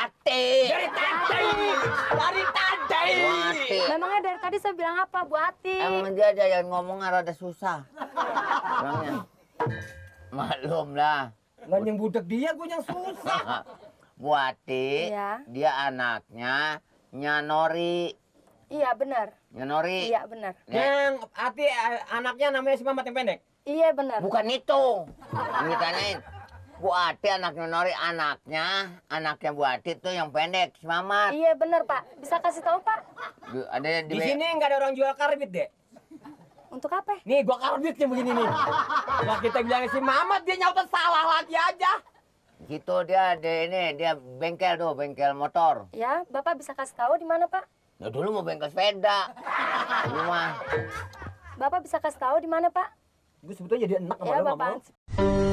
Wati. Dari tadi. Dari tadi. Wati. Memangnya dari tadi saya bilang apa, Bu Ati? Emang dia aja yang ngomongnya rada susah. Emangnya. Maklum lah. Nggak yang budak dia, gue yang susah. Bu Ati, Iya. dia anaknya Nyanori. Iya, benar. Nyanori. Iya, benar. Yang Ati anaknya namanya si Mamat yang pendek. Iya, benar. Bukan itu. Yang ditanyain. Bu Ati anak Nyanori, anaknya Bu Ati tuh yang pendek, si Mamat. Iya, benar, Pak. Bisa kasih tahu, Pak? Ada Di sini nggak ada orang jual karbit, Dek. Untuk apa? Nih, gua karbit nih begini nih. Nah, kita bilangin si Mamat, dia nyautan salah lagi aja. Gitu dia bengkel tuh, bengkel motor. Ya, Bapak bisa kasih tahu di mana, Pak? Ya dulu mau bengkel sepeda. Rumah. Bapak bisa kasih tahu di mana, Pak? Gue sebetulnya jadi enak sama Ya, lu, Bapak. Mama.